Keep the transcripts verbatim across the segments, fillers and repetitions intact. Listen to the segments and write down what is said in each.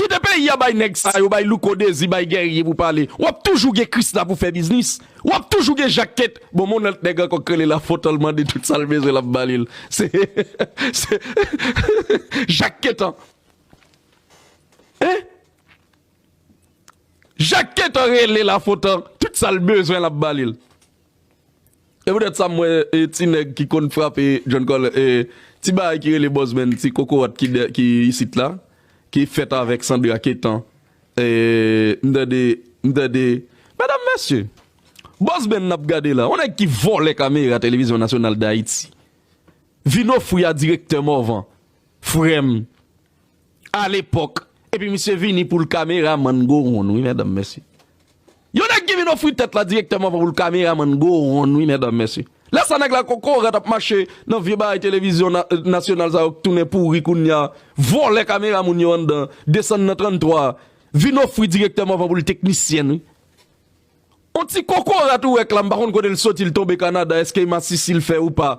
Kite peyi a bay nèg sa yo, bay Louko Dezi, bay Guerrier pou pale. W ap toujou gen Krisla pou fè biznis. W ap toujou gen Jak Kent. Bon, mon nèg ankò k rele Lafontan, l mande tout sa l bezwen, l ap ba li l. Se, se Jak Kent an. Hein? Jak Kent an rele Lafontan, tout sa l bezwen, l ap ba li l. E poutèt sa, m wè, e, ti nèg ki konn frape John Colin, e, ti bagay ki rele Bòsbenn, ti kokorat ki, dè- ki isit la, ki fèt avèk Sandra Ketan. E, m tande, m tande, medam, mesye, Bòsbenn n ap gade la, yon nèg ki vòlè kamera Televizyon Nasyonal Dayiti, vin ofri a direktè Morvan, frè m, alepòk, epi misye vini pou l kameramann Gowon, wi, medam, mesye. Yon nèg ki vin ofri tèt la direktèman pou l kameramann Gowon, wi, medam, mesye. Lè sa nèg la kokorat ap mache nan vye bagay televizyon na- nasyonal sa yo k tounen pouri kounye a, vòlè kamera moun yo anndan, desann nan tranntwa, vin ofri direktèman pou l teknisyèn, wi. On ti kokorat ou wè k la, m pa konn kote l soti, l tonbe Kanada, èske masisi l fè ou pa.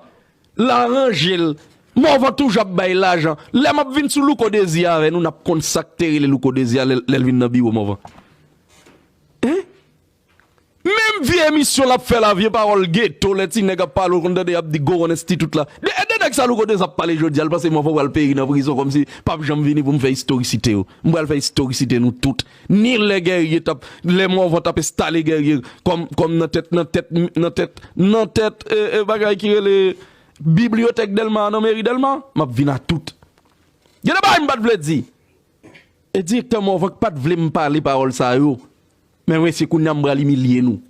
L aranje l. Morvan toujou ap bay lajan. Lè m ap vin sou Louko Dezi avè nou, n ap konn sa k te rele Louko Dezi a lè, lè l vin nan biwo Morvan. Hein? Menm vye emisyon l ap fè la, vye pawòl geto, lè ti nèg ap pale, ou konn tande y ap di Gowon Institute la. De, de nèg sa Louko Dezi ap pale jodi a, l panse Morvan pral peri nan prizon, kòmsi p ap janm vini pou m fè istorisite yo. M pral fè istorisite nou tout. Ni lè Guerrier t ap, lè Morvan t ap enstale Guerrier kòm, kòm nan tèt, nan tèt, nan tèt, nan tèt, e, e, bagay ki rele bibliyotèk Dèlma a nan meri Dèlma, m ap vin a tout. Gen de bagay m pa t vle di. E direktè Morvan k pa t vle m pale pawòl sa yo. Men mesye, kounye a m pral imilye nou.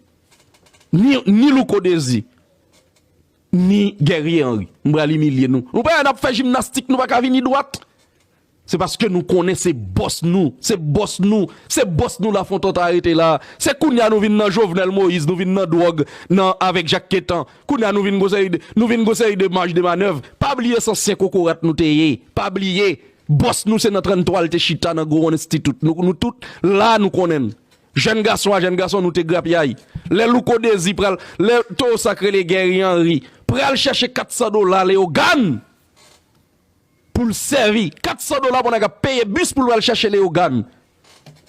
Ni, ni Louko Dezi, ni Guerrier Henry. M pral imilye nou. Nou pa wè n ap fè jimnastik, nou pa ka vini dwat. Se paske nou konnen se bòs nou, se bòs nou, se bòs nou Lafontan ta rete la. Se kounye a nou vin nan Jovenel Moïse, nou vin nan dwòg, nan, avèk Jak Ketan. Kounye a nou vin gon seri de, nou vin gon seri de maj de manèv. Pa bliye se ansyen kokorat nou te ye. Pa bliye, bòs nou se nan tranntwa l te chita nan Gowon Institute. Nou, nou tout la nou konnen l. Jèn gason a jèn gason nou te grapyay. Lè Louko Dezi pral, lè towo sa k rele Guerrier Henry pral chèche kat san dola Leyogàn pou l sèvi. Kat san dola pou nèg ap peye bis pou l pral chèche Leyogàn.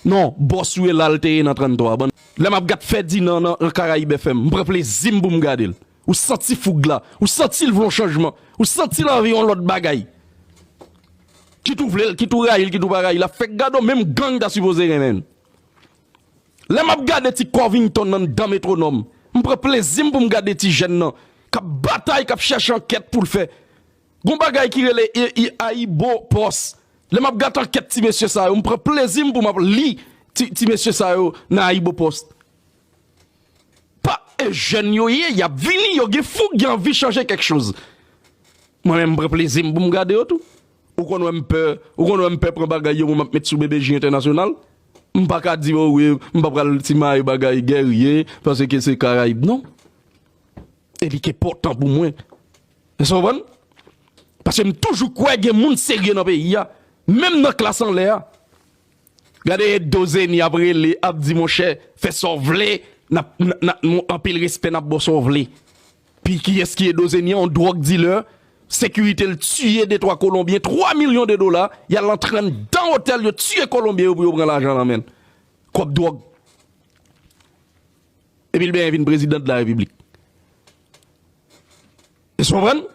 Non, bòs ou ye la l te ye nan tranntwa. Bann, lè m ap gad Fèdinan nan, nan Karayib F M, m pran plezi m pou m gade l. Ou santi foug la, ou santi l vle yon chanjman, ou santi l anvi yon lòt bagay. Kit ou vle l, kit ou rayi l, kit ou pa rayi l, l ap fèk gade w, menm gang ta sipoze renmen l. Lè m ap gade ti Covington anndan Metwonòm, m pran plezi m pou m gade ti jèn nan k ap batay, k ap chèche ankèt pou l fè. Gon bagay ki rele i, i, Ayibo Post. Lè m ap gade ankèt ti mesye sa yo, m pran plezi m pou m ap li ti, ti mesye sa yo nan Ayibo Post. Pa, e jèn yo ye, y ap vini, yo gen foug, y anvi chanje kèk choz. Mwen menm, m pran plezi m pou m gade yo tou. Ou konn wè m pè, ou konn wè m pè pran bagay yo pou m ap met sou B B J Entènasyonal. M pa ka di, o wi, m pa pral simaye bagay Guerrier, paske se Karayib, non. E li k enpòtan pou mwen. Èske w konprann? Paske m toujou kwè gen moun serye nan peyi a, menm nan klas anlè a. Gade Edo Zeni ap rele, ap di, monchè, fè sa w vle, n ap, n, n, n, anpil respè, n ap ba w sa w vle. Pi kiyès ki Edo Zeni an? Yon dwòg dilè, sekirite l tiye de twa Kolonbyen, twa milyon de dola, y al antre anndan otèl, yo tiye Kolonbyen yo pou yo pran lajan nan men l. Kòb dwòg. Epi l benyen vin prezidan de la repiblik. Èske w konprann?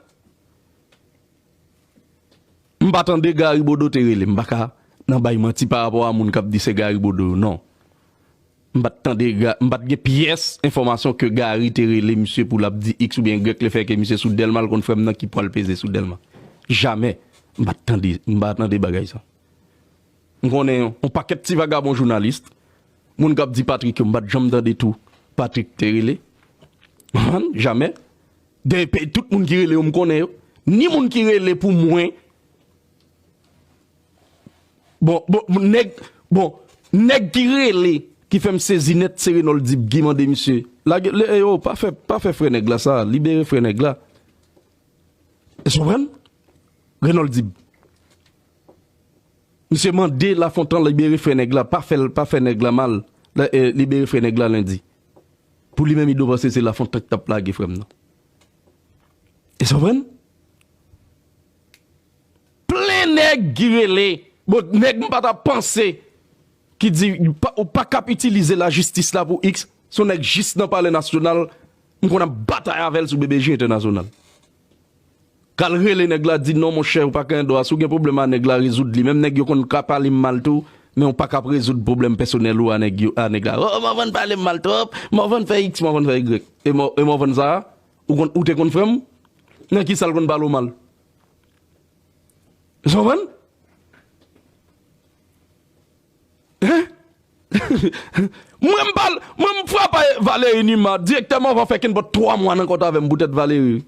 M pa tande Gary Bodeau te rele. M pa ka nan bay manti pa rapò a moun k ap di se Gary Bodeau yo, non. M pa t tande Ga-, m pa t gen pyès enfòmasyon ke Gary te rele misye pou l ap di X oubyen Y lefètke misye sou Dèlma, l konn frè m nan ki pwa l peze sou Dèlma. Jamè. M pa t tande, m pa tande bagay sa. M konnen yon, yon pakèt ti vagabon jounalis, moun k ap di Patrick yo, m pa t janm tande tou Patrick te rele. Konprann? Jamè. Dèyè, tout moun ki rele yo, m konnen yo. Ni moun ki rele pou mwen. Bon, bon, nèg, bon, nèg ki rele, ki fè m sezi nèt, se Renold Dib ki mande misye. Lage, le, e yo, pa fè, pa fè frè nèg la sa, libere frè nèg la. Èske w konprann? Renold Dib. Misye mande Lafontan libere frè nèg la, pa fè l, pa fè nèg la mal, la, e, libere frè nèg la lendi. Pou li menm, Ido panse se Lafontan k t ap lage frè m nan. Èske w konprann? Plen nèg ki rele. Bon, nèg m pa t ap panse ki di pa- ou pa kap itilize lajistis la pou X, se yon nèg jis nan palè nasyonal, m konn ap batay avè l sou B B J entènasyonal. K al rele nèg la, di non monchè, ou pa gen dwa, si w gen pwoblèm a nèg la, rezoud li. Menm nèg yo konn ka pale m mal tou, men ou pa kap rezoud pwoblèm pèsonèl ou a nèg yo, a nèg la. Oh, Morvan pale m mal twòp, Morvan fè X, Morvan fè Y. E Mò- e Morvan sa a, ou konn- ou te konn frè m? Nan ki sa l konn pale w mal? Ou konprann? Hein? Mwen m pale, mwen m frape Valéry Numa direktèman, avan fè kenpòt twa mwa nan kont avè m poutèt Valéry.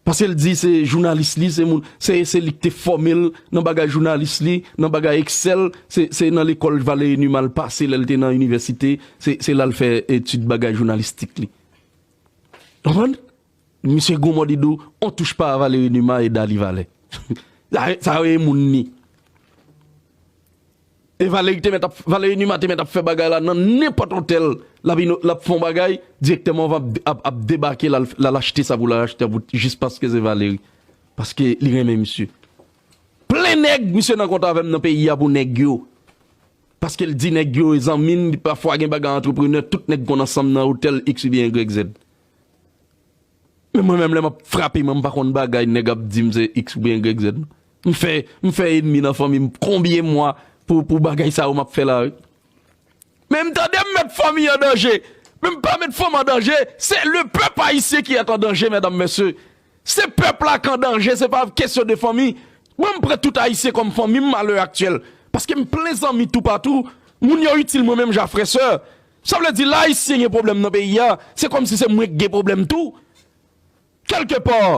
Paske l di se jounalis li, se moun, se, se li ki te fòme l nan bagay jounalis li, nan bagay Excel, se, se nan lekòl Valéry Numa l pase lè l te nan inivèsite, se, se la l fè etid bagay jounalistik li. Konprann? Misye gwo mò li di w, on touche pas à Valéry Numa et Dali Valè. Sa, sa yo e moun ni. E Valéry te mèt ap, Valéry Numa te mèt ap fè bagay la nan nenpòt otèl. L ap ino- l ap fè yon bagay, direktèman ap, ap, ap debake, l al, l al achte sa pou l al achte pou, jis paske se Valéry. Paske li renmen misye. Plen nèg, misye nan kont avè m nan peyi a pou nèg yo. Paske l di nèg yo e zanmi l, pafwa gen bagay antreprenè, tout nèg konn ansanm nan otèl X oubyen Y Z. Men mwen menm lè m ap frape, mwen m pa konn bagay nèg ap di m se X oubyen Y Z. M fè, m fè enmi nan fanmi m konbyen mwa pou, pou bagay sa yo m ap fè la, wi. Men m tande m met fanmi an danje. Men m pa met fanmi an danje. Se le pèp ayisyen ki et an danje, medam, mesye. Se pèp la k an danje, se pa kesyon de fanmi. Mwen, m pran tout ayisyen kòm fanmi m a lè aktyèl. Paske m plen zanmi toupatou. Moun yo itil mwen menm jan frè sè. Sa vle di, lè ayisyen gen pwoblèm nan peyi a, se kòmsi se mwen k gen pwoblèm tou. Kèlkepa,